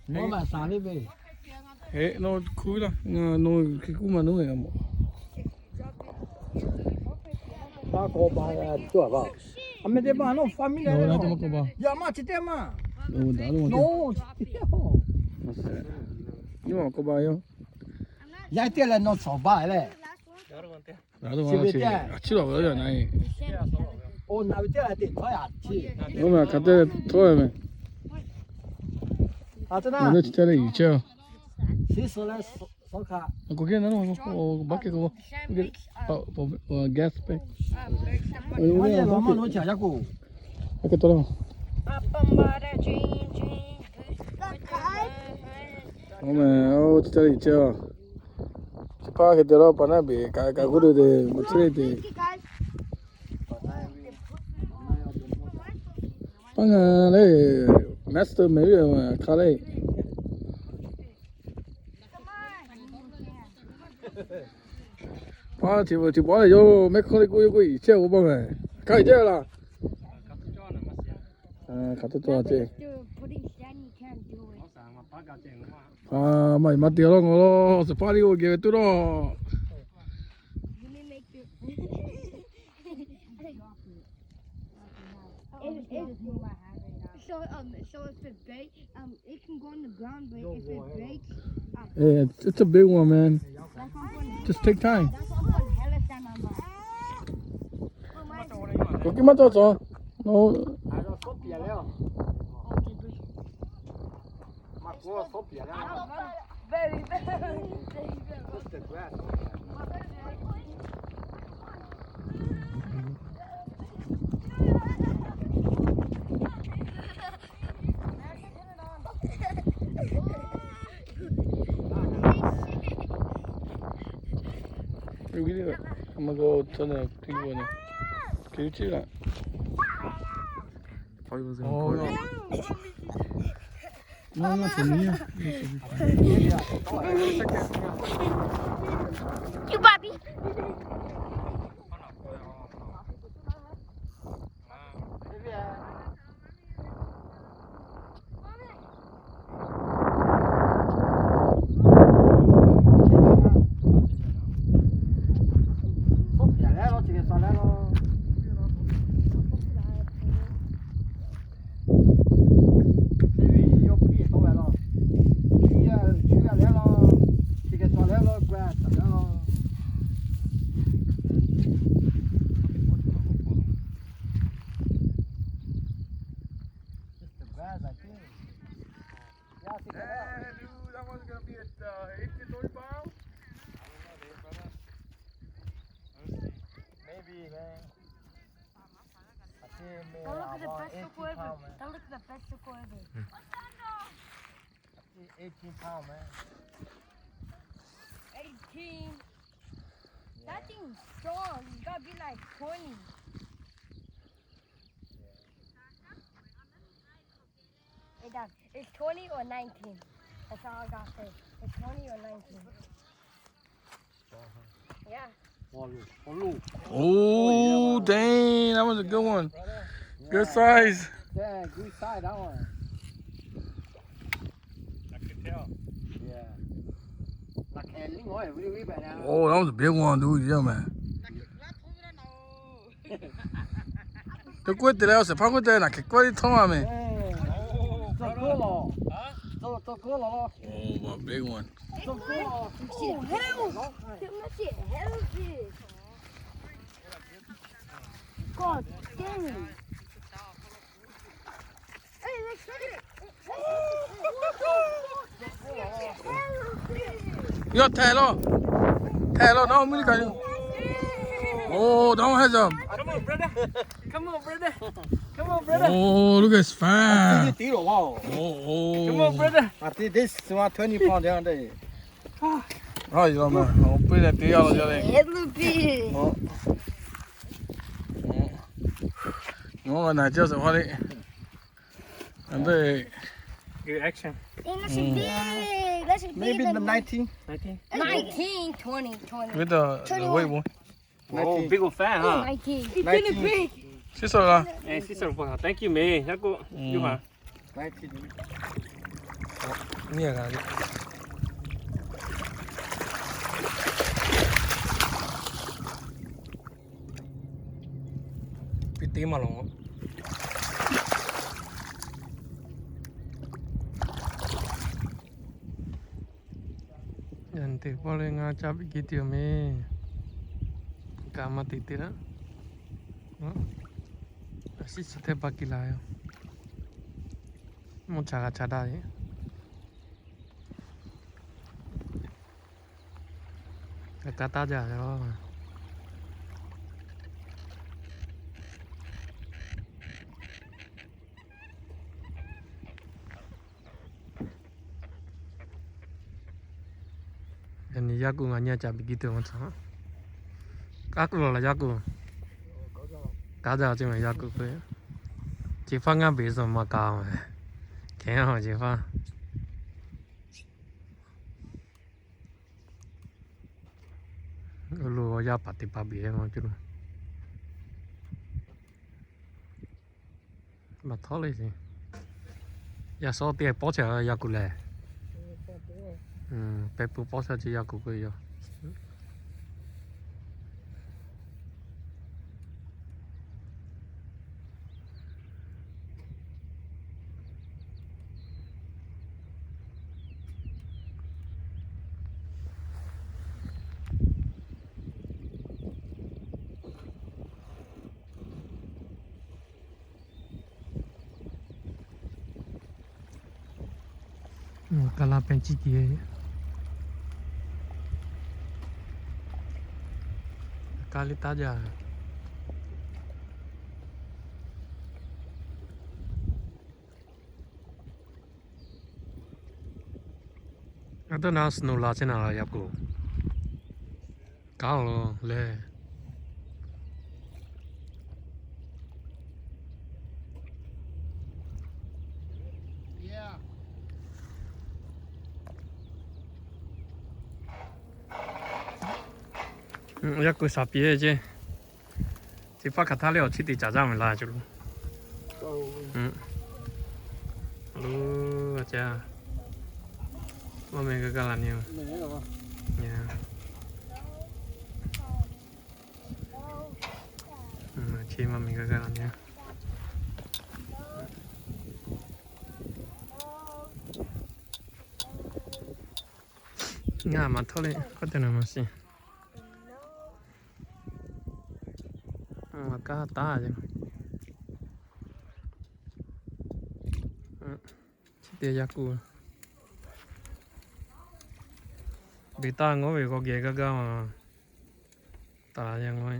Mvuhˇ maˍ saˍ ve ve. Heˆ, nawˬ hkui laˇ. Ngaˬ nawˬ hkui kuˇ maˇ nuˇ ve a moˍ. Paˇ k'awꞈ ba tuˬ a ba. A meh teˇ maˇ nawˬ family leh, yaꞈ maˇ chi teˇ maˇ. Nyi ma k'awꞈ ba yoˬ. Yaˇ teˇ leh nawˬ shawˍ baˆ leh. Chi ve teˇ, a ciˉ lawˬ ve yaˇ na e. Oˇ na ve teˇ leh teˇ htawˇ yaꞈ ciˉ. Oˇ meh hk'aˬ te htawˇ ve meh. A te na. Chi teˇ leh yuˬ chehˇ. K'o k'o k'o, baˆ kehˬ k'o, gas pay. Maˇ lo chi a yaˇ k'o. Baˆ kehˬ tawˇ la. Oˇ meh, oˇ chi teˇ leh yuˬ chehˇ. Chi hpaˇ hk'e te la pa naˉ beˬ kaꞈ kaꞈ k'oˆ de te, maˇ chehˇ te. Paˇ ngaˬ lehˬ, master mehˍ ve hk'a lehˬ. Paˇ chi chi paˇ lehˬ, yawˇ mehˆ hkawˇ leh k'oˆ yawˇ k'oˆ iˍ chehˇ k'o paˇ meh. Hk'a iˍ chehˇ laˇ. Hk'aˬ to to a ceˇ. A, maˇ maˇ te laˇ ngaw law, suhˍ paˇ liˇ oˇ geh ve tuˬ laˇ. So, um, so if it break, um, it can go on the ground, but if it breaks, um, yeah, it's, it's a big one, man. That's what I'm going, just take time. That's what I'm going hella stand on my. K'o k'o maˇ tawˆ tawˆ. No. Yeah, dude, that one's gonna be at, uh, eighteen, twenty pounds? I don't know, dude, brother. Let me see. Maybe, man. I think maybe about eighteen pound, man. Don't look at the best score ever. Don't look at the best score ever. I think eighteen pound, man. Eighteen. Yeah. That thing's strong. It's gotta be, like, twenty. It does. It's twenty or nineteen. That's all I gotta say. It's twenty or nineteen. Yeah. Oh, dang, that was a good one. Good size. Yeah, good size, that one. I could tell. Yeah. Like, and you know, it really, really bad now. Oh, that was a big one, dude. Yeah, man. Te k'oˆ te leh, awˬ shehˍ hpaˇ k'oˆ te leh, naˬ hk'e k'oˆ le htawˇ a meh. Oh, a big one. God damn it. Yawˇ htehꞈ laˇ. Htehꞈ laˇ, nawˬ mui kaꞈ yoˬ. Oh, that one has a. Come on, brother. Come on, brother. Come on, brother. Oh, look at his fan. Oh, oh. Come on, brother. I think this one twenty pound down there. Hawˉ, yawˇ meh, awˬ piˇ leh te yaˇ law yaˇ leh. Yawˇ g'a na ceh awˬ shehˍ hpaˇ le. Good action. It looks big. Looks bigger than mine. Nineteen. Nineteen? Nineteen, twenty, twenty. With the, the weight one. Oh, big old fan, huh? Nineteen. It's gonna break. Siˉ suhˍ laˇ. Eh, siˉ suhˍ laˇ. Thank you, meh. Yaꞈ k'o, yuˬ ha. Nineteen. Nyiˇ g'a le. Piˇ teˇ maˇ lawˬ. Yaꞈ nyi teˇ pawˆ leh ngaˬ caˇ piˇ kiˇ tuˬ yoˬ mehˍ. Kaꞈ maˇ te te laˇ. Aꞈ shiˉ chi hteˇ pa kiˇ la yoˬ. Mvuhˇ cha g'a cha daꞈ e. Kaꞈ taˇ jaˇ yoˬ. Yaꞈ nyi yaˇ kuˬ ngaˬ nyi a caˇ piˇ kiˇ tuˬ maˇ tcuh. K'aˉ kuˬ la yaˇ kuˬ. Kaˉ jaˇ ce maˬ yaˇ kuˬ k'o. Ceˬ faˇ ngaˇ beˬ suh maˇ kaꞈ maˬ. Kehˬ a ceˬ faˇ. Lo yaˇ paˍ teˇ hpaˍ beˬ maˇ cuˇ lo. Maˇ htawˇ le ce. Yaˇ suhˉ teˇ pawˆ chaw yaˇ kuˬ lehˬ. Pehˇ pui pawˆ chaw ce yaˇ kuˬ k'oˆ ve yoˬ. Kaˇ laˇ pehˇ ciˇ ke. Kaˇ liˇ taˇ jaˇ. A dawˇ na snow la chehˇ na la yaˇ kuˬ. Kaˉ lo lehˬ. Yaˇ kuˬ shaˍ piˇ ce. Chi hpaˇ hk'aˬ htaˇ le awˬ chi te caˍ jaˇ mehˍ la cawˬ lo. Lo, a ca. Maˇ meh gaˇ gaˇ la nyi. Chi maˇ meh gaˇ gaˇ la nyi. Ngaˬ maˇ htawˇ le k'oˆ te na maˇ shiˍ. Maˇ kaˉ taˉ ce. Chi te yaˇ kuˬ. Beˬ taˇ ngawˉ ve g'aw geh gaˇ gaˇ maˬ. Taˍ yaˇ ngawˉ.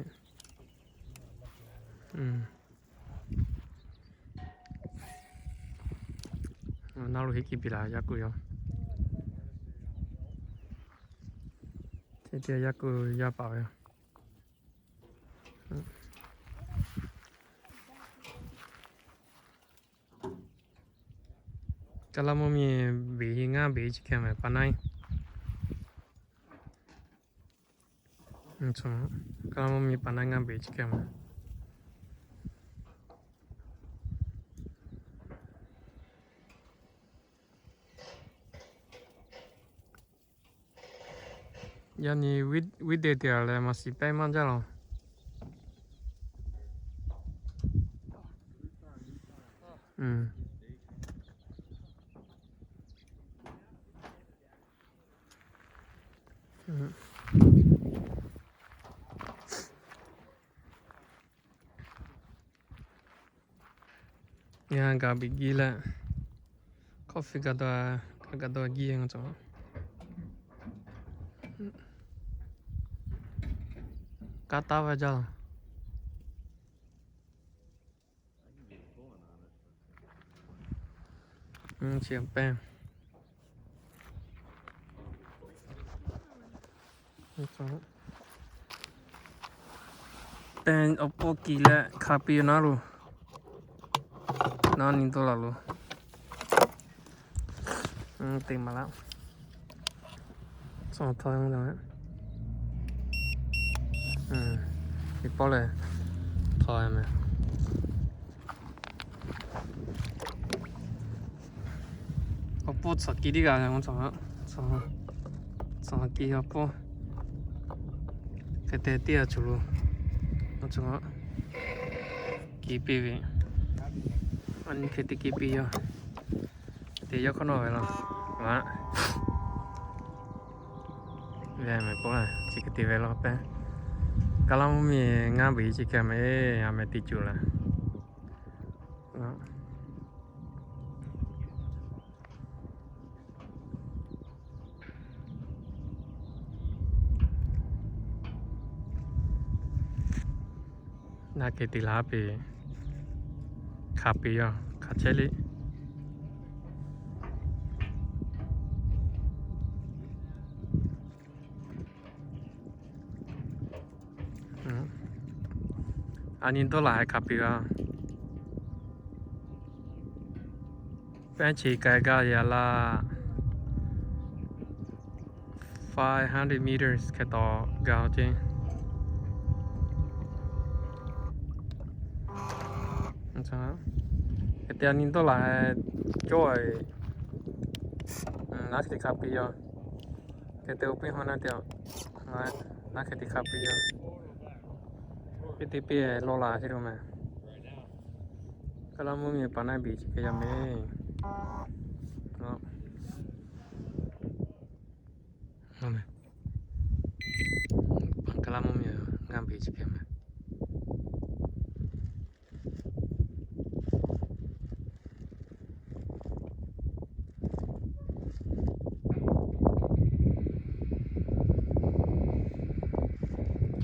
Naˉ lo heˆ kiˇ piˇ la yaˇ kuˬ yoˬ. Chi te yaˇ kuˬ yaˇ paˍ ve yoˬ. Kaˇ laˇ mvuhˇ miˬ beˬ hi ngaˇ beˬ chi hk'e mehˍ pa naˉ. Kaˇ laˇ mvuhˇ miˬ pa naˉ ngaˇ beˬ chi hk'e mehˍ. Yaꞈ nyi weekday te a leh maˇ shiˍ pehˇ maˇ jaˇ law. Yaˇ gaˬ beˬ giˇ leh, coffee gaˬ dawˬ, kaꞈ gaˬ dawˬ giˇ ngaˬ cawˬ. Kaˇ taˉ ve jaˇ. Chi pehˇ. Teˇ awˬ pawˇ kiˬ leh hk'a piˇ naˉ lo, naˉ nyi dawˇ laˬ lo. Te maˍ laˇ. Tcuh htawˇ, teˇ pawˆ lehˬ, htawˇ meh. Awˬ Pawˇ tsuhꞈ ki tiˉ g'a, tsuhꞈ ki yaw pawˇ. Hk'e te tiˉ a cuˬ lo, ki piˇ ve, a nyi hk'e te ki piˇ yaw. Te yawˇ hk'awꞈ nawˉ ve laˇ, a, ve mehˍ pawˆ la chi hk'e te ve laˇ pehˉ. Kaˇ laˇ mvuhˇ miˬ ngaˇ beˬ chi hk'e mehˍ, a mehˍ te cuˬ laˇ. Naˆ hk'e te laˇ piˇ, hk'a piˇ yaw, hk'a chehˇ le. A nyi dawˇ laˬ hk'a piˇ g'a. Pehˉ chi k'ai gaˇ yaꞈ laˇ, five hundred meters hk'e taw gaˇ ceˇ. Hk'e te a nyi dawˇ laˬ cawˇ, naˆ hk'e hk'a piˇ yaw. Hk'e te piˇ haw naˆ te, naˆ hk'e te hk'a piˇ yaw. Piˇ te piˇ lawˇ la chi lo mehˍ. Kaˇ laˇ mvuhˇ miˬ paˍ naˆ beˬ chi hk'e yaw mehˍ. Kaˇ laˇ mvuhˇ miˬ ngaˇ beˬ chi hk'e mehˍ.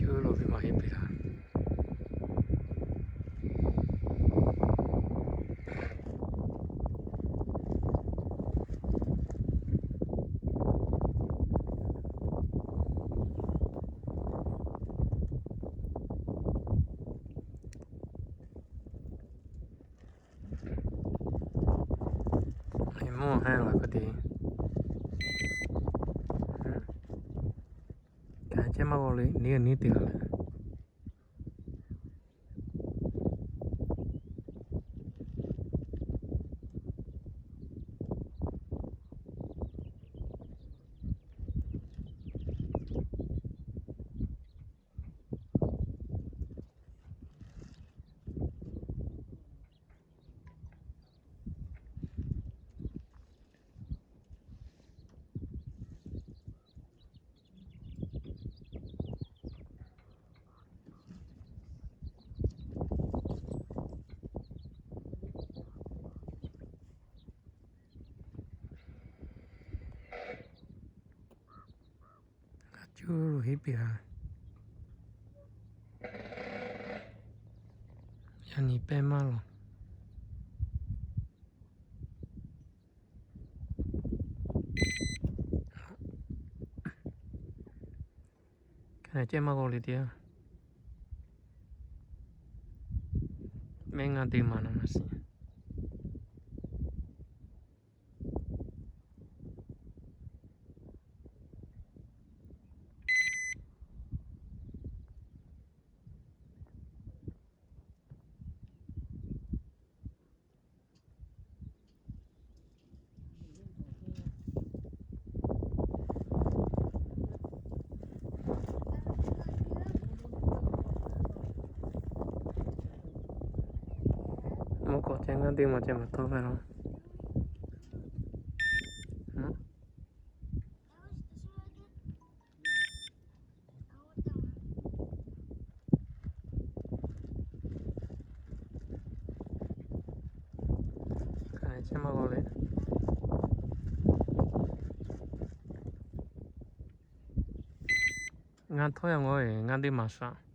Cuˇ lo ve maˇ heˆ piˇ laˇ. Mvuhˇ haˉ la hk'e te, ka chehˇ maˇ g'aw le, neˇ neˇ te la le. Cuˇ lo heˆ piˇ laˇ. Yaꞈ nyi pehˇ maˇ laˬ. Ka chehˇ maˇ g'aw le teˇ yanˇ. Mehˆ ngaˇ teˇ maˬ na maˇ shiˍ. Mvuhˇ k'awꞈ ceh ngaˇ teˇ maˬ ceh maˍ tawˆ ve laˇ. Ka chehˇ maˇ g'aw le. Ngaˇ htawˇ yaˇ g'aw e, ngaˇ teˇ maˬ shaꞈ.